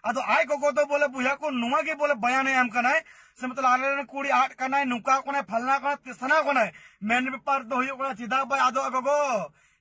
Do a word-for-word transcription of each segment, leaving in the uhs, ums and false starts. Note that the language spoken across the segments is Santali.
ᱟᱫᱚ ᱟᱡ ᱜᱚᱜᱚ ᱫᱚ ᱵᱚᱞᱮ ᱵᱚᱭᱦᱟ ᱠᱚ ᱱᱚᱣᱟ ᱜᱮ ᱵᱚᱞᱮ ᱵᱟᱭᱟᱱᱮ ᱮᱢ ᱠᱟᱱᱟᱭ, ᱥᱮ ᱢᱚᱛᱞᱚᱵ ᱟᱞᱮ ᱨᱮᱱ ᱠᱩᱲᱤ ᱟᱫ ᱠᱟᱱᱟᱭ, ᱱᱚᱝᱠᱟ ᱠᱟᱱᱟᱭ, ᱯᱷᱟᱞᱱᱟ ᱠᱟᱱᱟᱭ, ᱛᱤᱥᱟᱱᱟ ᱠᱟᱱᱟᱭ᱾ ᱢᱮᱱ ᱵᱮᱯᱟᱨ ᱫᱚ ᱦᱩᱭᱩᱜ ᱠᱟᱱᱟ ᱪᱮᱫᱟᱜ ᱵᱟᱭ ᱟᱫᱚᱜᱼᱟ ᱜᱚᱜᱚ?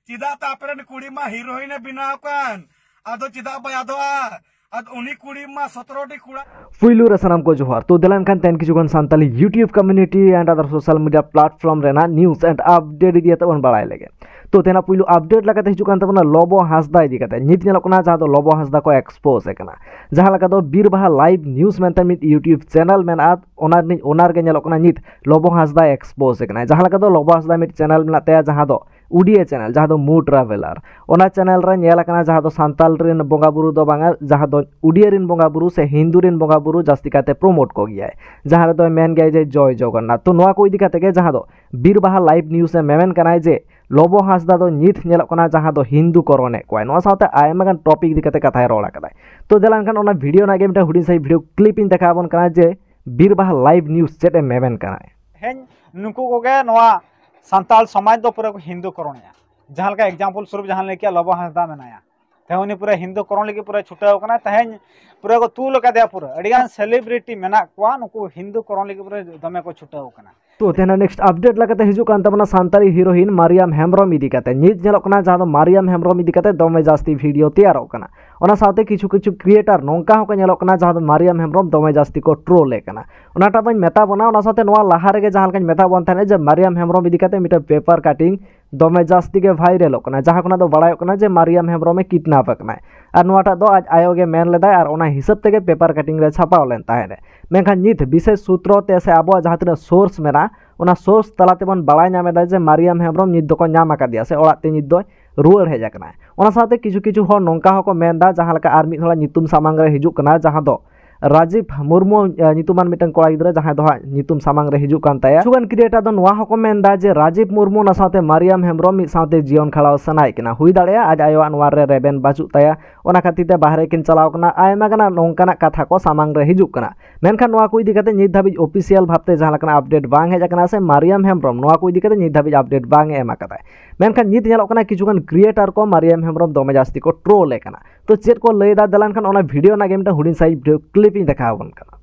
ᱪᱮᱫᱟᱜ ᱛᱮ ᱟᱯᱮ ᱨᱮᱱ ᱠᱩᱲᱤ ᱢᱟ ᱦᱤᱨᱳᱭᱤᱱ ᱮ ᱵᱮᱱᱟᱣ ᱠᱟᱱ, ᱟᱫᱚ ᱪᱮᱫᱟᱜ ᱵᱟᱭ ᱟᱫᱚᱜᱼᱟ? ᱟᱫᱚ ᱩᱱᱤ ᱠᱩᱲᱤ ᱢᱟ ᱥᱚᱛᱨᱚ ᱴᱤ ᱠᱚᱲᱟ᱾ ᱯᱩᱭᱞᱩ ᱨᱮ ᱥᱟᱱᱟᱢ ᱠᱚ ᱡᱚᱦᱟᱨ᱾ ᱛᱚ ᱫᱮᱞᱟ ᱮᱱᱠᱷᱟᱱ ᱛᱮᱦᱮᱧ ᱠᱤᱪᱷᱩ ᱜᱟᱱ Santali YouTube community and other social media platform ᱨᱮᱱᱟᱜ news and update ᱤᱫᱤ ᱠᱟᱛᱮ ᱵᱚᱱ ᱵᱟᱲᱟᱭ ᱞᱮᱜᱮ᱾ ᱛᱚ ᱛᱮᱦᱮᱧᱟᱜ ᱯᱩᱭᱞᱩ update ᱞᱮᱠᱟᱛᱮ ᱦᱤᱡᱩᱜ ᱠᱟᱱ ᱛᱟᱵᱚᱱᱟ ᱞᱚᱵᱚ ᱦᱟᱸᱥᱫᱟ ᱤᱫᱤ ᱠᱟᱛᱮ᱾ ᱱᱤᱛ ᱧᱮᱞᱚᱜ ᱠᱟᱱᱟ ᱡᱟᱦᱟᱸ ᱫᱚ ᱞᱚᱵᱚ ᱦᱟᱸᱥᱫᱟ ᱠᱚ expose ᱮ ᱠᱟᱱᱟ᱾ ᱡᱟᱦᱟᱸ ᱞᱮᱠᱟ ᱫᱚ ᱵᱤᱨᱵᱟᱦᱟ live news ᱢᱮᱱᱛᱮ ᱢᱤᱫ YouTube channel ᱢᱮᱱᱟᱜᱼᱟ, ᱚᱱᱟ ᱨᱤᱱᱤᱡ owner ᱜᱮ ᱧᱮᱞᱚᱜ ᱠᱟᱱᱟ ᱱᱤᱛ ᱞᱚᱵᱚ ᱦᱟᱸᱥᱫᱟ expose ᱮ ᱠᱟᱱᱟᱭ᱾ ᱡᱟᱦᱟᱸ ᱞᱮᱠᱟ ᱫᱚ ᱞᱚᱵᱚ ᱦᱟᱸᱥᱫᱟ ᱢᱤᱫ channel ᱢᱮᱱᱟᱜ ᱛᱟᱭᱟ, ᱡᱟᱦᱟᱸ ᱫᱚ ᱩᱰᱤᱭᱟ channel, ᱡᱟᱦᱟᱸ ᱫᱚ ᱢᱩ ᱴᱨᱟᱵᱷᱮᱞᱟᱨ, ᱚᱱᱟ channel ᱨᱮ ᱧᱮᱞ ᱟᱠᱟᱱᱟ ᱡᱟᱦᱟᱸ ᱫᱚ ᱥᱟᱱᱛᱟᱞ ᱨᱮᱱ ᱵᱚᱸᱜᱟ ᱵᱩᱨᱩ ᱫᱚ ᱵᱟᱝᱟ, ᱡᱟᱦᱟᱸ ᱫᱚ ᱩᱰᱤᱭᱟ ᱨᱮᱱ ᱵᱚᱸᱜᱟ ᱵᱩᱨᱩ ᱥᱮ ᱦᱤᱱᱫᱩ ᱨᱮᱱ ᱵᱚᱸᱜᱟ ᱵᱩᱨᱩ ᱡᱟᱹᱥᱛᱤ ᱠᱟᱭᱛᱮ promote ᱠᱚ ᱜᱮᱭᱟᱭ, ᱡᱟᱦᱟᱸ ᱨᱮᱫᱚᱭ ᱢᱮᱱ ᱜᱮᱭᱟᱭ ᱡᱮ ᱡᱚᱭ ᱡᱚᱜᱚᱱᱱᱟᱛᱷ᱾ ᱛᱚ ᱱᱚᱣᱟ ᱠᱚ ᱤᱫᱤ ᱠᱟᱛᱮ ᱜᱮ ᱡᱟᱦᱟᱸ ᱫᱚ ᱵᱤᱨᱵᱟᱦᱟ live news ᱮ ᱢᱮᱢᱮᱱ ᱠᱟᱱᱟᱭ ᱡᱮ ᱞᱚᱵᱚ ᱦᱟᱸᱥᱫᱟ ᱫᱚ ᱱᱤᱛ ᱧᱮᱞᱚᱜ ᱠᱟᱱᱟ ᱡᱟᱦᱟᱸ ᱫᱚ ᱦᱤᱱᱫᱩ ᱠᱚᱨᱚᱱᱮᱫ ᱠᱚᱣᱟᱭ᱾ ᱱᱚᱣᱟ ᱥᱟᱶᱛᱮ ᱟᱭᱢᱟ ᱜᱟᱱ topic ᱤᱫᱤ ᱠᱟᱛᱮ ᱠᱟᱛᱷᱟᱭ ᱨᱚᱲ ᱟᱠᱟᱫᱟᱭ᱾ ᱛᱚ ᱫᱮᱞᱟ ᱮᱱᱠᱷᱟᱱ ᱚᱱᱟ video ᱨᱮᱱᱟᱜ ᱜᱮ ᱢᱤᱫᱴᱟᱝ ᱦᱩᱰᱤᱧ ᱥᱟᱺᱦᱤᱡ video clip ᱤᱧ ᱫᱮᱠᱷᱟᱣ ᱟᱵᱚᱱ ᱠᱟᱱᱟ ᱡᱮ ᱵᱤᱨᱵᱟᱦᱟ live news ᱪᱮᱫ ᱮ ᱢᱮᱢᱮᱱ ᱠᱟᱱᱟᱭ᱾ ᱛᱮᱦᱮᱧ ᱱᱩᱠᱩ ᱠᱚᱜᱮ ᱱᱚᱣᱟ ᱥᱟᱱᱛᱟᱲ ᱥᱚᱢᱟᱡᱽ ᱫᱚ ᱯᱩᱨᱟᱹ ᱠᱚ ᱦᱤᱱᱫᱩ ᱠᱚᱨᱚᱱᱮᱜᱼᱟ᱾ ᱡᱟᱦᱟᱸ ᱞᱮᱠᱟ example ᱥᱚᱨᱩᱯ ᱡᱟᱦᱟᱸ ᱞᱟᱹᱭ ᱠᱮᱜᱼᱟ, ᱞᱚᱵᱚ ᱦᱟᱸᱥᱫᱟ ᱢᱮᱱᱟᱭᱟ, ᱛᱮᱦᱮᱧ ᱩᱱᱤ ᱯᱩᱨᱟᱹ ᱦᱤᱱᱫᱩ ᱠᱚᱨᱚᱱ ᱞᱟᱹᱜᱤᱫ ᱯᱩᱨᱟᱹ ᱪᱷᱩᱴᱟᱹᱣ ᱠᱟᱱᱟ᱾ ᱛᱮᱦᱮᱧ ᱯᱩᱨᱟᱹ ᱠᱚ ᱛᱩᱞ ᱟᱠᱟᱫᱮᱭᱟ, ᱯᱩᱨᱟᱹ ᱟᱹᱰᱤᱜᱟᱱ celebrity ᱢᱮᱱᱟᱜ ᱠᱚᱣᱟ ᱱᱩᱠᱩ ᱦᱤᱱᱫᱩ ᱠᱚᱨᱚᱱ ᱞᱟᱹᱜᱤᱫ ᱯᱩᱨᱟᱹ ᱫᱚᱢᱮ ᱠᱚ ᱪᱷᱩᱴᱟᱹᱣ ᱠᱟᱱᱟ᱾ ᱛᱚ ᱛᱮᱦᱮᱧ next update ᱞᱮᱠᱟᱛᱮ ᱦᱤᱡᱩᱜ ᱠᱟᱱ ᱛᱟᱵᱚᱱᱟ ᱥᱟᱱᱛᱟᱲᱤ heroine ᱢᱟᱨᱤᱭᱟᱢ ᱦᱮᱢᱵᱨᱚᱢ ᱤᱫᱤ ᱠᱟᱛᱮ᱾ ᱱᱤᱛ ᱧᱮᱞᱚᱜ ᱠᱟᱱᱟ ᱡᱟᱦᱟᱸ ᱫᱚ ᱢᱟᱨᱤᱭᱟᱢ ᱦᱮᱢᱵᱨᱚᱢ ᱤᱫᱤ ᱠᱟᱛᱮ ᱫᱚᱢᱮ ᱡᱟᱹᱥᱛᱤ video ᱛᱮᱭᱟᱨᱚᱜ ᱠᱟᱱᱟ᱾ ᱚᱱᱟ ᱥᱟᱶᱛᱮ ᱠᱤᱪᱷᱩ ᱠᱤᱪᱷᱩ creator ᱱᱚᱝᱠᱟ ᱦᱚᱸᱠᱚ ᱧᱮᱞᱚᱜ ᱠᱟᱱᱟ ᱡᱟᱦᱟᱸ ᱫᱚ ᱢᱟᱨᱤᱭᱟᱢ ᱦᱮᱢᱵᱨᱚᱢ ᱫᱚᱢᱮ ᱡᱟᱹᱥᱛᱤ ᱠᱚ troll ᱮ ᱠᱟᱱᱟ᱾ ᱚᱱᱟᱴᱟᱜ ᱵᱟᱹᱧ ᱢᱮᱛᱟ ᱵᱚᱱᱟ, ᱚᱱᱟ ᱥᱟᱶᱛᱮ ᱱᱚᱣᱟ ᱞᱟᱦᱟ ᱨᱮᱜᱮ ᱡᱟᱦᱟᱸ ᱞᱮᱠᱟᱧ ᱢᱮᱛᱟ ᱵᱚᱱ ᱛᱟᱦᱮᱸᱫ ᱡᱮ ᱢᱟᱨᱤᱭᱟᱢ ᱦᱮᱢᱵᱨᱚᱢ ᱤᱫᱤ ᱠᱟᱛᱮ ᱢᱤᱫᱴᱮᱱ paper cutting ᱫᱚᱢᱮ ᱡᱟᱹᱥᱛᱤ ᱜᱮ viralᱚᱜ ᱠᱟᱱᱟ, ᱡᱟᱦᱟᱸ ᱠᱷᱚᱱᱟᱜ ᱫᱚ ᱵᱟᱲᱟᱭᱚᱜ ᱠᱟᱱᱟ ᱡᱮ ᱢᱟᱨᱤᱭᱟᱢ ᱦᱮᱢᱵᱨᱚᱢᱮ kidnap ᱟᱠᱟᱱᱟᱭ᱾ ᱟᱨ ᱱᱚᱣᱟᱴᱟᱜ ᱫᱚ ᱟᱡ ᱟᱭᱳ ᱜᱮ ᱢᱮᱱ ᱞᱮᱫᱟᱭ ᱟᱨ ᱚᱱᱟ ᱦᱤᱥᱟᱹᱵ ᱛᱮᱜᱮ paper cutting ᱨᱮ ᱪᱷᱟᱯᱟᱣ ᱞᱮᱱ ᱛᱟᱦᱮᱸᱫ᱾ ᱢᱮᱱᱠᱷᱟᱱ ᱱᱤᱛ ᱵᱤᱥᱮᱥ ᱥᱩᱛᱨᱚ ᱛᱮ ᱥᱮ ᱟᱵᱚᱣᱟᱜ ᱡᱟᱦᱟᱸ ᱛᱤᱱᱟᱹᱜ source ᱢᱮᱱᱟᱜᱼᱟ, ᱚᱱᱟ source ᱛᱟᱞᱟ ᱛᱮᱵᱚᱱ ᱵᱟᱲᱟᱭ ᱧᱟᱢ ᱮᱫᱟ ᱡᱮ ᱢᱟᱨᱤᱭᱟᱢ ᱦᱮᱢᱵᱨᱚᱢ ᱱᱤᱛ ᱫᱚᱠᱚ ᱧᱟᱢ ᱟᱠᱟᱫᱮᱭᱟ ᱥᱮ ᱚᱲᱟᱜ ᱛᱮ ᱱᱤᱛ ᱫᱚᱭ ᱨᱩᱣᱟᱹᱲ ᱦᱮᱡ ᱟᱠᱟᱱᱟᱭ᱾ ᱚᱱᱟ ᱥᱟᱶᱛᱮ ᱠᱤᱪᱷᱩ ᱠᱤᱪᱷᱩ ᱦᱚᱲ ᱱᱚᱝᱠᱟ ᱦᱚᱸᱠᱚ ᱢᱮᱱ ᱮᱫᱟ, ᱡᱟᱦᱟᱸ ᱞᱮᱠᱟ ᱟᱨ ᱢᱤᱫ ᱦᱚᱲᱟᱜ ᱧᱩᱛᱩᱢ ᱥᱟᱢᱟᱝ ᱨᱮ ᱦᱤᱡᱩᱜ ᱠᱟᱱᱟ, ᱡᱟᱦᱟᱸ ᱫᱚ ᱨᱟᱡᱤᱵ ᱢᱩᱨᱢᱩ ᱧᱩᱛᱩᱢᱟᱱ ᱢᱤᱫᱴᱟᱝ ᱠᱚᱲᱟ ᱜᱤᱫᱽᱨᱟᱹ, ᱡᱟᱦᱟᱸᱭ ᱫᱚ ᱦᱟᱸᱜ ᱧᱩᱛᱩᱢ ᱥᱟᱢᱟᱝ ᱨᱮ ᱦᱤᱡᱩᱜ ᱠᱟᱱ ᱛᱟᱭᱟ᱾ ᱠᱤᱪᱷᱩᱜᱟᱱ ᱠᱨᱤᱭᱮᱴᱟᱨ ᱫᱚ ᱱᱚᱣᱟ ᱦᱚᱸᱠᱚ ᱢᱮᱱᱫᱟ ᱡᱮ ᱨᱟᱡᱤᱵ ᱢᱩᱨᱢᱩ ᱚᱱᱟ ᱥᱟᱶᱛᱮ ᱢᱟᱨᱤᱭᱟᱢ ᱦᱮᱢᱵᱨᱚᱢ ᱢᱤᱫ ᱥᱟᱶᱛᱮ ᱡᱤᱭᱚᱱ ᱠᱷᱟᱸᱰᱟᱣ ᱥᱟᱱᱟᱭᱮᱫ ᱠᱤᱱᱟ᱾ ᱦᱩᱭ ᱫᱟᱲᱮᱭᱟᱜᱼᱟ ᱟᱡ ᱟᱭᱳᱣᱟᱜ ᱱᱚᱣᱟ ᱨᱮ ᱨᱮᱵᱮᱱ ᱵᱟᱹᱪᱩᱜ ᱛᱟᱭᱟ, ᱚᱱᱟ ᱠᱷᱟᱹᱛᱤᱨ ᱛᱮ ᱵᱟᱦᱨᱮ ᱠᱤᱱ ᱪᱟᱞᱟᱣ ᱠᱟᱱᱟ᱾ ᱟᱭᱢᱟ ᱜᱟᱱ ᱱᱚᱝᱠᱟᱱᱟᱜ ᱠᱟᱛᱷᱟ ᱠᱚ ᱥᱟᱢᱟᱝ ᱨᱮ ᱦᱤᱡᱩᱜ ᱠᱟᱱᱟ᱾ ᱢᱮᱱᱠᱷᱟᱱ ᱱᱚᱣᱟ ᱠᱚ ᱤᱫᱤ ᱠᱟᱛᱮ ᱱᱤᱛ ᱫᱷᱟᱹᱵᱤᱡ ᱚᱯᱷᱤᱥᱤᱭᱟᱞ ᱵᱷᱟᱵᱛᱮ ᱡᱟᱦᱟᱸ ᱞᱮᱠᱟᱱᱟᱜ ᱟᱯᱰᱮᱴ ᱵᱟᱝ ᱦᱮᱡ ᱟᱠᱟᱱᱟ ᱥᱮ ᱢᱟᱨᱤᱭᱟᱢ ᱦᱮᱢᱵᱨᱚᱢ ᱱᱚᱣᱟ ᱠᱚ ᱤᱫᱤ ᱠᱟᱛᱮ ᱱᱤᱛ ᱫᱷᱟᱹᱵᱤᱡ ᱟᱯᱰᱮᱴ ᱵᱟᱝ ᱮ ᱮᱢ ᱟᱠᱟᱫᱟᱭ᱾ ᱢᱮᱱᱠᱷᱟᱱ ᱱᱤᱛ ᱧᱮᱞᱚᱜ ᱠᱟᱱᱟ ᱠᱤᱪᱷᱩᱜᱟᱱ ᱠᱨᱤᱭᱮᱴᱟᱨ ᱠᱚ ᱢᱟᱨᱤᱭᱟᱢ ᱦᱮᱢᱵᱨᱚᱢ ᱫᱚᱢᱮ ᱡᱟᱹᱥᱛᱤ ᱠᱚ ᱴᱨᱳᱞ ᱮ ᱠᱟᱱᱟ᱾ ᱛᱚ ᱪᱮᱫ ᱠᱚ ᱞᱟᱹᱭ ᱮᱫᱟ, ᱫᱮᱞᱟ ᱮᱱᱠᱷᱟᱱ ᱚᱱᱟ ᱵᱷᱤᱰᱤᱭᱳ ᱨᱮᱱᱟᱜ ᱜᱮ ᱢᱤᱫᱴᱟᱝ ᱦᱩᱰᱤᱧ ᱥᱟᱺᱦᱤᱡ ᱵᱷᱤᱰᱤᱭᱳ ᱠᱞᱤᱯ ᱤᱧ ᱫᱮᱠᱷᱟᱣ ᱟᱵᱚᱱ ᱠᱟᱱᱟ᱾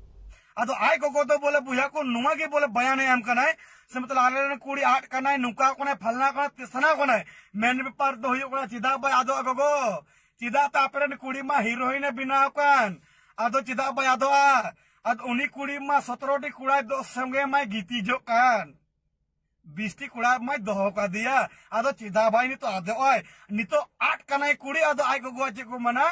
ᱟᱫᱚ ᱟᱡ ᱜᱚᱜᱚ ᱫᱚ ᱵᱚᱞᱮ ᱵᱚᱭᱦᱟ ᱠᱚ ᱱᱚᱣᱟ ᱜᱮ ᱵᱚᱞᱮ ᱵᱟᱭᱟᱱᱮ ᱮᱢ ᱠᱟᱱᱟᱭ ᱥᱮ ᱢᱚᱛᱞᱚᱵ ᱟᱞᱮ ᱨᱮᱱ ᱠᱩᱲᱤ ᱟᱫ ᱠᱟᱱᱟᱭ, ᱱᱚᱝᱠᱟ ᱠᱟᱱᱟᱭ, ᱯᱷᱟᱞᱱᱟ ᱠᱟᱱᱟᱭ, ᱛᱮᱥᱱᱟ ᱠᱟᱱᱟᱭ᱾ ᱢᱮᱱ ᱵᱮᱯᱟᱨ ᱫᱚ ᱦᱩᱭᱩᱜ ᱠᱟᱱᱟ ᱪᱮᱫᱟᱜ ᱵᱟᱭ ᱟᱫᱚᱜᱼᱟ ᱜᱚᱜᱚ? ᱪᱮᱫᱟᱜ ᱛᱮ ᱟᱯᱮ ᱨᱮᱱ ᱠᱩᱲᱤ ᱢᱟ ᱦᱤᱨᱳᱭᱤᱱ ᱮ ᱵᱮᱱᱟᱣ ᱠᱟᱱ, ᱟᱫᱚ ᱪᱮᱫᱟᱜ ᱵᱟᱭ ᱟᱫᱚᱜᱼᱟ? ᱟᱫᱚ ᱩᱱᱤ ᱠᱩᱲᱤ ᱢᱟ ᱥᱚᱛᱨᱚ ᱴᱤ ᱠᱚᱲᱟ ᱫᱚ ᱥᱚᱸᱜᱮ ᱢᱟᱭ ᱜᱤᱛᱤᱡᱚᱜ ᱠᱟᱱ, ᱵᱤᱥ ᱴᱤ ᱠᱚᱲᱟ ᱢᱟᱭ ᱫᱚᱦᱚ ᱠᱟᱫᱮᱭᱟ, ᱟᱫᱚ ᱪᱮᱫᱟᱜ ᱵᱟᱭ ᱱᱤᱛᱚᱜ ᱟᱫᱚᱜᱼᱟᱭ? ᱱᱤᱛᱚᱜ ᱟᱫ ᱠᱟᱱᱟᱭ ᱠᱩᱲᱤ, ᱟᱫᱚ ᱟᱡ ᱜᱚᱜᱚᱣᱟᱜ ᱪᱮᱫ ᱠᱚ ᱢᱮᱱᱟ?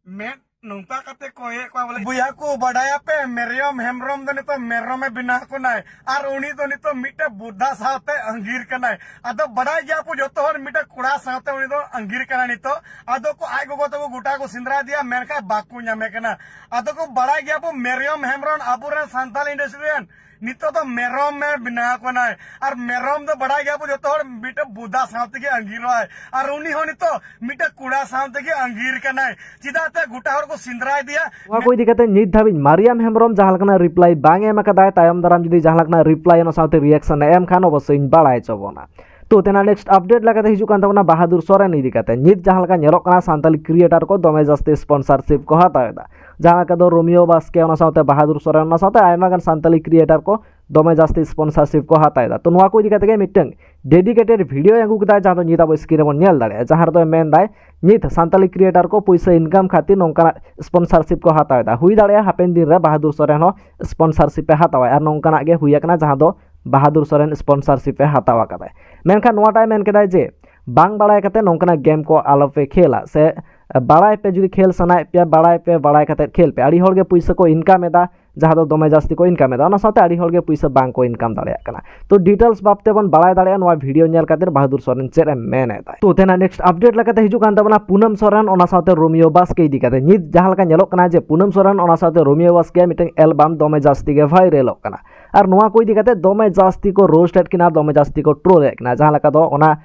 ᱢᱮᱫ ᱱᱚᱝᱠᱟ ᱠᱟᱛᱮ ᱠᱚᱭᱮᱫ ᱠᱚᱣᱟ ᱵᱚᱞᱮ᱾ ᱵᱚᱭᱦᱟ ᱠᱚ, ᱵᱟᱰᱟᱭᱟᱯᱮ, ᱢᱮᱨᱤᱭᱚᱢ ᱦᱮᱢᱵᱨᱚᱢ ᱫᱚ ᱱᱤᱛᱚᱜ ᱢᱮᱨᱚᱢᱮ ᱵᱮᱱᱟᱣ ᱠᱟᱱᱟᱭ, ᱟᱨ ᱩᱱᱤ ᱫᱚ ᱱᱤᱛᱚᱜ ᱢᱤᱫᱴᱮᱡ ᱵᱩᱫᱷᱟ ᱥᱟᱶᱛᱮ ᱟᱸᱜᱤᱨ ᱠᱟᱱᱟᱭ᱾ ᱟᱫᱚ ᱵᱟᱰᱟᱭ ᱜᱮᱭᱟ ᱵᱚ ᱡᱚᱛᱚ ᱦᱚᱲ, ᱢᱤᱫᱴᱮᱡ ᱠᱚᱲᱟ ᱥᱟᱶᱛᱮ ᱩᱱᱤ ᱫᱚ ᱟᱸᱜᱤᱨ ᱠᱟᱱᱟᱭ ᱱᱤᱛᱚᱜ᱾ ᱟᱫᱚ ᱠᱚ ᱟᱡ ᱜᱚᱜᱚ ᱛᱟᱠᱚ ᱜᱚᱴᱟ ᱠᱚ ᱥᱮᱸᱫᱽᱨᱟ ᱤᱫᱤᱭᱟ, ᱢᱮᱱᱠᱷᱟᱱ ᱵᱟᱠᱚ ᱧᱟᱢᱮ ᱠᱟᱱᱟ᱾ ᱟᱫᱚ ᱠᱚ ᱵᱟᱲᱟᱭ ᱜᱮᱭᱟ ᱵᱚ, ᱢᱮᱨᱤᱭᱚᱢ ᱦᱮᱢᱵᱨᱚᱢ ᱟᱵᱚᱨᱮᱱ ᱥᱟᱱᱛᱟᱞ ᱤᱱᱰᱟᱥᱴᱨᱤ ᱨᱮᱱ ᱱᱤᱛᱚᱜ ᱫᱚ ᱢᱮᱨᱚᱢ ᱮ ᱵᱮᱱᱟᱣ ᱠᱟᱱᱟᱭ᱾ ᱟᱨ ᱢᱮᱨᱚᱢ ᱫᱚ ᱵᱟᱲᱟᱭ ᱜᱮᱭᱟ ᱵᱚ ᱡᱚᱛᱚ ᱦᱚᱲ, ᱢᱤᱫᱴᱮᱡ ᱵᱩᱫᱟ ᱥᱟᱶ ᱛᱮᱜᱮ ᱟᱸᱜᱤᱨᱚᱜᱼᱟᱭ᱾ ᱟᱨ ᱩᱱᱤ ᱦᱚᱸ ᱱᱤᱛᱚᱜ ᱢᱤᱫᱴᱮᱡ ᱠᱚᱲᱟ ᱥᱟᱶ ᱛᱮᱜᱮ ᱟᱸᱜᱤᱨ ᱠᱟᱱᱟᱭ᱾ ᱪᱮᱫᱟᱜ ᱛᱮ ᱜᱚᱴᱟ ᱦᱚᱲ ᱠᱚ ᱥᱮᱸᱫᱽᱨᱟ ᱤᱫᱤᱭᱟ᱾ ᱱᱚᱣᱟ ᱠᱚ ᱤᱫᱤ ᱠᱟᱛᱮ ᱱᱤᱛ ᱫᱷᱟᱹᱵᱤᱡ ᱢᱟᱨᱤᱭᱟᱢ ᱦᱮᱢᱵᱨᱚᱢ ᱡᱟᱦᱟᱸ ᱞᱮᱠᱟᱱᱟᱜ ᱨᱤᱯᱞᱟᱭ ᱵᱟᱝ ᱮ ᱮᱢ ᱟᱠᱟᱫᱟᱭ᱾ ᱛᱟᱭᱚᱢ ᱫᱟᱨᱟᱢ ᱡᱩᱫᱤ ᱡᱟᱦᱟᱸ ᱞᱮᱠᱟᱱᱟᱜ ᱨᱤᱯᱞᱟᱭ ᱚᱱᱟ ᱥᱟᱶᱛᱮ ᱨᱤᱭᱮᱠᱥᱚᱱ ᱮ ᱮᱢ ᱠᱷᱟᱱ ᱚᱵᱚᱥᱥᱳᱭ ᱤᱧ ᱵᱟᱲᱟᱭ ᱦᱚᱪᱚ ᱵᱚᱱᱟ᱾ ᱛᱚ ᱛᱮᱱᱟᱜ ᱱᱮᱠᱥᱴ ᱟᱯᱰᱮᱴ ᱞᱮᱠᱟᱛᱮ ᱦᱤᱡᱩᱜ ᱠᱟᱱ ᱛᱟᱵᱚᱱᱟ ᱵᱟᱦᱟᱫᱩᱨ ᱥᱚᱨᱮᱱ ᱤᱫᱤ ᱠᱟᱛᱮ᱾ ᱱᱤᱛ ᱡᱟᱦᱟᱸ ᱞᱮᱠᱟ ᱧᱮᱞᱚᱜ ᱠᱟᱱᱟ ᱥᱟᱱᱛᱟᱞᱤ ᱠᱨᱤᱭᱮᱴᱟᱨ ᱠᱚ ᱫᱚᱢᱮ ᱡᱟᱹᱥᱛᱤ ᱥᱯᱚᱱᱥᱟᱨᱥᱤᱯ ᱠᱚ ᱦᱟᱛᱟᱣ ᱮᱫᱟ, ᱡᱟᱦᱟᱸ ᱞᱮᱠᱟ ᱫᱚ ᱨᱳᱢᱤᱭᱳ ᱵᱟᱥᱠᱮ ᱚᱱᱟ ᱥᱟᱶᱛᱮ ᱵᱟᱦᱟᱫᱩᱨ ᱥᱚᱨᱮᱱ ᱚᱱᱟ ᱥᱟᱶᱛᱮ ᱟᱭᱢᱟ ᱜᱟᱱ ᱥᱟᱱᱛᱟᱞᱤ ᱠᱨᱤᱭᱮᱴᱟᱨ ᱠᱚ ᱫᱚᱢᱮ ᱡᱟᱹᱥᱛᱤ ᱥᱯᱚᱱᱥᱟᱨᱥᱤᱯ ᱠᱚ ᱦᱟᱛᱟᱣ ᱮᱫᱟ᱾ ᱛᱚ ᱱᱚᱣᱟ ᱠᱚ ᱤᱫᱤ ᱠᱟᱛᱮ ᱜᱮ ᱢᱤᱫᱴᱟᱝ ᱰᱮᱰᱤᱠᱮᱴᱮᱰ ᱵᱷᱤᱰᱤᱭᱳ ᱟᱹᱜᱩ ᱠᱮᱫᱟ, ᱡᱟᱦᱟᱸ ᱫᱚ ᱱᱤᱛ ᱟᱵᱚ ᱥᱠᱨᱤᱱ ᱨᱮᱵᱚᱱ ᱧᱮᱞ ᱫᱟᱲᱮᱭᱟᱜᱼᱟ, ᱡᱟᱦᱟᱸ ᱨᱮᱫᱚ ᱢᱮᱱᱫᱟᱭ ᱱᱤᱛ ᱥᱟᱱᱛᱟᱞᱤ ᱠᱨᱤᱭᱮᱴᱟᱨ ᱠᱚ ᱯᱩᱭᱥᱟᱹ ᱤᱱᱠᱟᱢ ᱠᱷᱟᱹᱛᱤᱨ ᱱᱚᱝᱠᱟᱱᱟᱜ ᱥᱯᱚᱱᱥᱟᱨᱥᱤᱯ ᱠᱚ ᱦᱟᱛᱟᱣ ᱮᱫᱟ᱾ ᱦᱩᱭ ᱫᱟᱲᱮᱭᱟᱜᱼᱟ ᱦᱟᱯᱮᱱ ᱫᱤᱱ ᱨᱮ ᱵᱟᱦᱟᱫᱩᱨ ᱥᱚᱨᱮᱱ ᱦᱚᱸ ᱥᱯᱚᱱᱥᱟᱨᱥᱤᱯ ᱮ ᱦᱟᱛᱟᱣᱟ, ᱟᱨ ᱱᱚᱝᱠᱟᱱᱟᱜ ᱜᱮ ᱦᱩᱭ ᱟᱠᱟᱱᱟ ᱡᱟᱦᱟᱸ ᱫᱚ ᱵᱟᱦᱟᱫᱩᱨ ᱥᱚᱨᱮᱱ ᱥᱯᱚᱱᱥᱟᱨᱥᱤᱯ ᱮ ᱦᱟᱛᱟᱣ ᱟᱠᱟᱫᱟᱭ᱾ ᱢᱮᱱᱠᱷᱟᱱ ᱱᱚᱣᱟᱴᱟᱜ ᱮ ᱢᱮᱱ ᱠᱮᱫᱟᱭ ᱡᱮ ᱵᱟᱝ ᱵᱟᱲᱟᱭ ᱠᱟᱛᱮ ᱱᱚᱝᱠᱟᱱᱟᱜ ᱜᱮᱢ ᱠᱚ ᱟᱞᱚᱯᱮ ᱠᱷᱮᱞᱟ, ᱥᱮ ᱵᱟᱲᱟᱭ ᱯᱮ, ᱡᱩᱫᱤ ᱠᱷᱮᱞ ᱥᱟᱱᱟᱭᱮᱫ ᱯᱮᱭᱟ ᱵᱟᱲᱟᱭ ᱯᱮ, ᱵᱟᱲᱟᱭ ᱠᱟᱛᱮ ᱠᱷᱮᱞ ᱯᱮ᱾ ᱟᱹᱰᱤ ᱦᱚᱲ ᱜᱮ ᱯᱩᱭᱥᱟᱹ ᱠᱚ ᱤᱱᱠᱟᱢ ᱮᱫᱟ, ᱡᱟᱦᱟᱸ ᱫᱚ ᱫᱚᱢᱮ ᱡᱟᱹᱥᱛᱤ ᱠᱚ ᱤᱱᱠᱟᱢ ᱮᱫᱟ, ᱚᱱᱟ ᱥᱟᱶᱛᱮ ᱟᱹᱰᱤ ᱦᱚᱲ ᱜᱮ ᱯᱩᱭᱥᱟᱹ ᱵᱟᱝ ᱠᱚ ᱤᱱᱠᱟᱢ ᱫᱟᱲᱮᱭᱟᱜ ᱠᱟᱱᱟ᱾ ᱛᱚ ᱰᱤᱴᱮᱞᱥ ᱵᱷᱟᱵᱛᱮ ᱵᱚᱱ ᱵᱟᱲᱟᱭ ᱫᱟᱲᱮᱭᱟᱜᱼᱟ ᱱᱚᱣᱟ ᱵᱷᱤᱰᱤᱭᱳ ᱧᱮᱞ ᱠᱟᱛᱮ ᱵᱟᱦᱟᱫᱩᱨ ᱥᱚᱨᱮᱱ ᱪᱮᱫ ᱮ ᱢᱮᱱ ᱮᱫᱟ᱾ ᱛᱚ ᱛᱮᱱᱟᱜ ᱱᱮᱠᱥᱴ ᱟᱯᱰᱮᱴ ᱞᱮᱠᱟᱛᱮ ᱦᱤᱡᱩᱜ ᱠᱟᱱ ᱛᱟᱵᱚᱱᱟ ᱯᱩᱱᱟᱢ ᱥᱚᱨᱮᱱ ᱚᱱᱟ ᱥᱟᱶᱛᱮ ᱨᱳᱢᱤᱭᱳ ᱵᱟᱥᱠᱮ ᱤᱫᱤ ᱠᱟᱛᱮ᱾ ᱱᱤᱛ ᱡᱟᱦᱟᱸ ᱞᱮᱠᱟ ᱧᱮᱞᱚᱜ ᱠᱟᱱᱟ ᱡᱮ ᱯᱩᱱᱟᱢ ᱥᱚᱨᱮᱱ ᱚᱱᱟ ᱥᱟᱶᱛᱮ ᱨᱳᱢᱤᱭᱳ ᱵᱟᱥᱠᱮᱭᱟᱜ ᱢᱤᱫᱴᱟᱝ ᱮᱞᱵᱟᱢ ᱫᱚᱢᱮ ᱡᱟᱹᱥᱛᱤ ᱜᱮ ᱵᱷᱟᱭᱨᱟᱞᱚᱜ ᱠᱟᱱᱟ, ᱟᱨ ᱱᱚᱣᱟ ᱠᱚ ᱤᱫᱤ ᱠᱟᱛᱮ ᱫᱚᱢᱮ ᱡᱟᱹᱥᱛᱤ ᱠᱚ ᱨᱳᱥᱴ ᱮᱫ ᱠᱤᱱᱟ, ᱫᱚᱢᱮ ᱡᱟᱹᱥᱛᱤ ᱠᱚ ᱴᱨᱳᱞ ᱮᱫ ᱠᱤᱱᱟ᱾ ᱡᱟᱦᱟᱸ ᱞᱮᱠᱟ ᱫᱚ ᱚᱱᱟ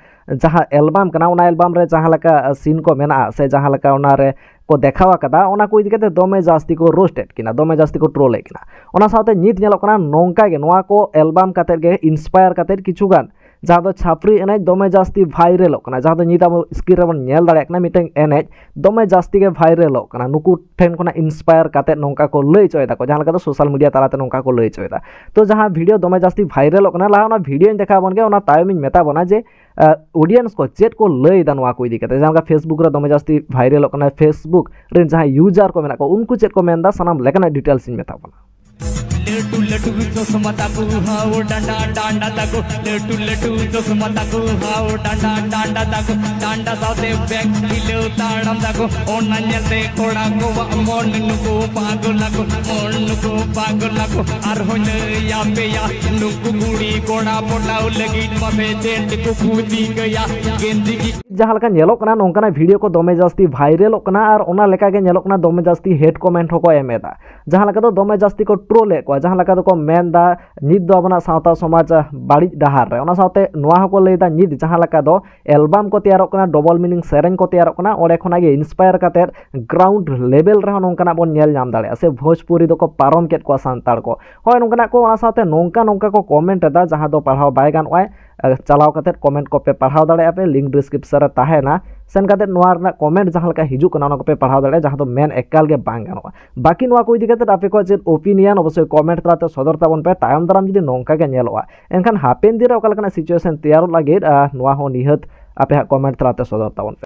ᱡᱟᱦᱟᱸ ᱮᱞᱵᱟᱢ ᱠᱟᱱᱟ, ᱚᱱᱟ ᱮᱞᱵᱟᱢ ᱨᱮ ᱡᱟᱦᱟᱸ ᱞᱮᱠᱟ ᱥᱤᱱ ᱠᱚ ᱢᱮᱱᱟᱜᱼᱟ ᱥᱮ ᱡᱟᱦᱟᱸ ᱞᱮᱠᱟ ᱚᱱᱟᱨᱮ ᱠᱚ ᱫᱮᱠᱷᱟᱣ ᱟᱠᱟᱫᱟ, ᱚᱱᱟ ᱠᱚ ᱤᱫᱤ ᱠᱟᱛᱮ ᱫᱚᱢᱮ ᱡᱟᱹᱥᱛᱤ ᱠᱚ ᱨᱳᱥᱴ ᱮᱫ ᱠᱤᱱᱟ, ᱫᱚᱢᱮ ᱡᱟᱹᱥᱛᱤ ᱠᱚ ᱴᱨᱳᱞ ᱮᱫ ᱠᱤᱱᱟ᱾ ᱚᱱᱟ ᱥᱟᱶᱛᱮ ᱱᱤᱛ ᱧᱮᱞᱚᱜ ᱠᱟᱱᱟ ᱱᱚᱝᱠᱟ ᱜᱮ ᱱᱚᱣᱟ ᱠᱚ ᱮᱞᱵᱟᱢ ᱠᱟᱛᱮ ᱜᱮ ᱤᱱᱥᱯᱟᱭᱟᱨ ᱠᱟᱛᱮ ᱠᱤᱪᱷᱩ ᱜᱟᱱ ᱡᱟᱦᱟᱸ ᱫᱚ ᱪᱷᱟᱯᱨᱤ ᱮᱱᱮᱡ ᱫᱚᱢᱮ ᱡᱟᱹᱥᱛᱤ ᱵᱷᱟᱭᱨᱟᱞᱚᱜ ᱠᱟᱱᱟ, ᱡᱟᱦᱟᱸ ᱫᱚ ᱱᱤᱛ ᱟᱵᱚ ᱥᱠᱨᱤᱱ ᱨᱮᱵᱚᱱ ᱧᱮᱞ ᱫᱟᱲᱮᱭᱟᱜ ᱠᱟᱱᱟ ᱢᱤᱫᱴᱟᱝ ᱮᱱᱮᱡ ᱫᱚᱢᱮ ᱡᱟᱹᱥᱛᱤ ᱜᱮ ᱵᱷᱟᱭᱨᱟᱞᱚᱜ ᱠᱟᱱᱟ᱾ ᱱᱩᱠᱩ ᱴᱷᱮᱱ ᱠᱷᱚᱱᱟᱜ ᱤᱱᱥᱯᱟᱭᱟᱨ ᱠᱟᱛᱮ ᱱᱚᱝᱠᱟ ᱠᱚ ᱞᱟᱹᱭ ᱦᱚᱪᱚᱭ ᱫᱟᱠᱚ, ᱡᱟᱦᱟᱸ ᱞᱮᱠᱟ ᱫᱚ ᱥᱳᱥᱟᱞ ᱢᱤᱰᱤᱭᱟ ᱛᱟᱞᱟᱛᱮ ᱱᱚᱝᱠᱟ ᱠᱚ ᱞᱟᱹᱭ ᱦᱚᱪᱚᱭ ᱫᱟ᱾ ᱛᱚ ᱡᱟᱦᱟᱸ ᱵᱷᱤᱰᱤᱭᱳ ᱫᱚᱢᱮ ᱡᱟᱹᱥᱛᱤ ᱵᱷᱟᱭᱨᱟᱞᱚᱜ ᱠᱟᱱᱟ, ᱞᱟᱦᱟ ᱚᱱᱟ ᱵᱷᱤᱰᱤᱭᱳᱧ ᱫᱮᱠᱷᱟᱣ ᱵᱚᱱ ᱜᱮ, ᱚᱱᱟ ᱛᱟᱭᱚᱢᱤᱧ ᱢᱮᱛᱟ ᱵᱚᱱᱟ ᱡᱮ ᱚᱰᱤᱭᱮᱱᱥ ᱠᱚ ᱪᱮᱫ ᱠᱚ ᱞᱟᱹᱭ ᱮᱫᱟ ᱱᱚᱣᱟ ᱠᱚ ᱤᱫᱤ ᱠᱟᱛᱮ᱾ ᱡᱟᱦᱟᱸ ᱞᱮᱠᱟ ᱯᱷᱮᱥᱵᱩᱠ ᱨᱮ ᱫᱚᱢᱮ ᱡᱟᱹᱥᱛᱤ ᱵᱷᱟᱭᱨᱟᱞᱚᱜ ᱠᱟᱱᱟ, ᱯᱷᱮᱥᱵᱩᱠ ᱨᱮᱱ ᱡᱟᱦᱟᱸᱭ ᱭᱩᱡᱟᱨ ᱠᱚ ᱢᱮᱱᱟᱜ ᱠᱚᱣᱟ ᱩᱱᱠᱩ ᱪᱮᱫ ᱠᱚ ᱢᱮᱱᱫᱟ, ᱥᱟᱱᱟᱢ ᱞᱮᱠᱟᱱᱟᱜ ᱰᱤᱴᱮᱞᱥ ᱤᱧ ᱢᱮᱛᱟ ᱵᱚᱱᱟ᱾ ᱞᱟᱹᱴᱩ ᱞᱟᱹᱴᱩ ᱪᱚᱥᱢᱟ ᱛᱟᱠᱚ ᱦᱟᱣ ᱰᱟᱸᱰᱟ ᱰᱟᱸᱰᱟ ᱛᱟᱠᱚ, ᱞᱟᱹᱴᱩ ᱞᱟᱹᱴᱩ ᱪᱚᱥᱢᱟ ᱛᱟᱠᱚ ᱦᱟᱣ ᱰᱟᱸᱰᱟ ᱰᱟᱸᱰᱟ ᱛᱟᱠᱚ, ᱰᱟᱸᱰᱟ ᱥᱟᱶᱛᱮ ᱵᱮᱜᱽ ᱛᱤᱞᱟᱹᱣ ᱛᱟᱲᱟᱢ ᱛᱟᱠᱚ, ᱚᱱᱟ ᱧᱮᱞᱛᱮ ᱠᱚᱲᱟ ᱠᱚᱣᱟᱜ ᱢᱚᱱ ᱱᱩᱠᱩ ᱯᱟᱜᱚᱞ ᱟᱠᱚ, ᱢᱚᱱ ᱱᱩᱠᱩ ᱯᱟᱜᱚᱞ ᱟᱠᱚ᱾ ᱟᱨᱦᱚᱸ ᱞᱟᱹᱭ ᱟᱯᱮᱭᱟ ᱱᱩᱠᱩ ᱠᱩᱲᱤ ᱠᱚᱲᱟ ᱯᱚᱴᱟᱣ ᱞᱟᱹᱜᱤᱫ ᱢᱟᱥᱮ ᱪᱮᱫ ᱠᱚ ᱠᱩ ᱪᱤᱠᱟᱹᱭᱟ, ᱜᱮᱸᱫᱤ ᱜᱮ ᱡᱟᱦᱟᱸ ᱞᱮᱠᱟ ᱧᱮᱞᱚᱜ ᱠᱟᱱᱟ ᱱᱚᱝᱠᱟᱱᱟᱜ ᱵᱷᱤᱰᱤᱭᱳ ᱠᱚ ᱫᱚᱢᱮ ᱡᱟᱹᱥᱛᱤ ᱵᱷᱟᱭᱨᱟᱞᱚᱜ ᱠᱟᱱᱟ, ᱟᱨ ᱚᱱᱟ ᱞᱮᱠᱟ ᱜᱮ ᱧᱮᱞᱚᱜ ᱠᱟᱱᱟ ᱫᱚᱢᱮ ᱡᱟᱹᱥᱛᱤ ᱦᱮᱴ ᱠᱚᱢᱮᱱᱴ ᱦᱚᱸᱠᱚ ᱮᱢ ᱮᱫᱟ᱾ ᱡᱟᱦᱟᱸ ᱞᱮᱠᱟ ᱫᱚ ᱫᱚᱢᱮ ᱡᱟᱹᱥᱛᱤ ᱠᱚ ᱴᱨᱳᱞ ᱮᱫ ᱠᱚᱣᱟ, ᱡᱟᱦᱟᱸ ᱞᱮᱠᱟ ᱫᱚᱠᱚ ᱢᱮᱱ ᱫᱟ ᱱᱤᱛ ᱫᱚ ᱟᱵᱚᱱᱟᱜ ᱥᱟᱶᱛᱟ ᱥᱚᱢᱟᱡᱽ ᱵᱟᱹᱲᱤᱡ ᱰᱟᱦᱟᱨ ᱨᱮ᱾ ᱚᱱᱟ ᱥᱟᱶᱛᱮ ᱱᱚᱣᱟ ᱦᱚᱸᱠᱚ ᱞᱟᱹᱭ ᱫᱟ ᱱᱤᱛ ᱡᱟᱦᱟᱸ ᱞᱮᱠᱟ ᱫᱚ ᱮᱞᱵᱟᱢ ᱠᱚ ᱛᱮᱭᱟᱨᱚᱜ ᱠᱟᱱᱟ, ᱰᱚᱵᱚᱞ ᱢᱤᱱᱤᱝ ᱥᱮᱨᱮᱧ ᱠᱚ ᱛᱮᱭᱟᱨᱚᱜ ᱠᱟᱱᱟ, ᱚᱸᱰᱮ ᱠᱷᱚᱱᱟᱜ ᱜᱮ ᱤᱱᱥᱯᱟᱭᱟᱨ ᱠᱟᱛᱮᱫ ᱜᱨᱟᱣᱩᱱᱰ ᱞᱮᱵᱮᱞ ᱨᱮᱦᱚᱸ ᱱᱚᱝᱠᱟᱱᱟᱜ ᱵᱚᱱ ᱧᱮᱞ ᱧᱟᱢ ᱫᱟᱲᱮᱭᱟᱜᱼᱟ, ᱥᱮ ᱵᱷᱳᱡᱽᱯᱩᱨᱤ ᱫᱚᱠᱚ ᱯᱟᱨᱚᱢ ᱠᱮᱫ ᱠᱚᱣᱟ ᱥᱟᱱᱛᱟᱲ ᱠᱚ᱾ ᱦᱳᱭ, ᱱᱚᱝᱠᱟᱱᱟᱜ ᱠᱚ, ᱚᱱᱟ ᱥᱟᱶᱛᱮ ᱱᱚᱝᱠᱟ ᱱᱚᱝᱠᱟ ᱠᱚ ᱠᱚᱢᱮᱱᱴ ᱮᱫᱟ, ᱡᱟᱦᱟᱸ ᱫᱚ ᱯᱟᱲᱦᱟᱣ ᱵᱟᱭ ᱜᱟᱱᱚᱜᱼᱟ᱾ ᱮ, ᱪᱟᱞᱟᱣ ᱠᱟᱛᱮᱫ ᱠᱚᱢᱮᱱᱴ ᱠᱚᱯᱮ ᱯᱟᱲᱦᱟᱣ ᱫᱟᱲᱮᱭᱟᱜᱼᱟ ᱯᱮ, ᱞᱤᱝᱠ ᱰᱤᱥᱠᱨᱤᱯᱥᱚᱱ ᱨᱮ ᱛᱟᱦᱮᱱᱟ, ᱥᱮᱱ ᱠᱟᱛᱮᱫ ᱱᱚᱣᱟ ᱨᱮᱱᱟᱜ ᱠᱚᱢᱮᱱᱴ ᱡᱟᱦᱟᱸ ᱞᱮᱠᱟ ᱦᱤᱡᱩᱜ ᱠᱟᱱᱟ ᱚᱱᱟ ᱠᱚᱯᱮ ᱯᱟᱲᱦᱟᱣ ᱫᱟᱲᱮᱭᱟᱜᱼᱟ, ᱡᱟᱦᱟᱸ ᱫᱚ ᱢᱮᱱ ᱮᱠᱟᱞ ᱜᱮ ᱵᱟᱝ ᱜᱟᱱᱚᱜᱼᱟ᱾ ᱵᱟᱹᱠᱤ ᱱᱚᱣᱟ ᱠᱚ ᱤᱫᱤ ᱠᱟᱛᱮᱫ ᱟᱯᱮ ᱠᱚᱣᱟᱜ ᱪᱮᱫ ᱚᱯᱤᱱᱤᱭᱚᱱ ᱚᱵᱚᱥᱥᱳᱭ ᱠᱚᱢᱮᱱᱴ ᱛᱟᱞᱟᱛᱮ ᱥᱚᱫᱚᱨ ᱛᱟᱵᱚᱱ ᱯᱮ᱾ ᱛᱟᱭᱚᱢ ᱫᱟᱨᱟᱢ ᱡᱩᱫᱤ ᱱᱚᱝᱠᱟ ᱜᱮ ᱧᱮᱞᱚᱜᱼᱟ, ᱮᱱᱠᱷᱟᱱ ᱦᱟᱯᱮᱱ ᱫᱤᱱ ᱨᱮ ᱚᱠᱟ ᱞᱮᱠᱟᱱᱟᱜ ᱥᱤᱪᱩᱭᱮᱥᱚᱱ ᱛᱮᱭᱟᱨᱚᱜ ᱞᱟᱹᱜᱤᱫ, ᱟ, ᱱᱚᱣᱟ ᱦᱚᱸ ᱱᱤᱦᱟᱹᱛ ᱟᱯᱮ ᱦᱟᱸᱜ ᱠᱚᱢᱮᱱᱴ ᱛᱟᱞᱟᱛᱮ ᱥᱚᱫᱚᱨ ᱛᱟᱵᱚᱱ ᱯᱮ᱾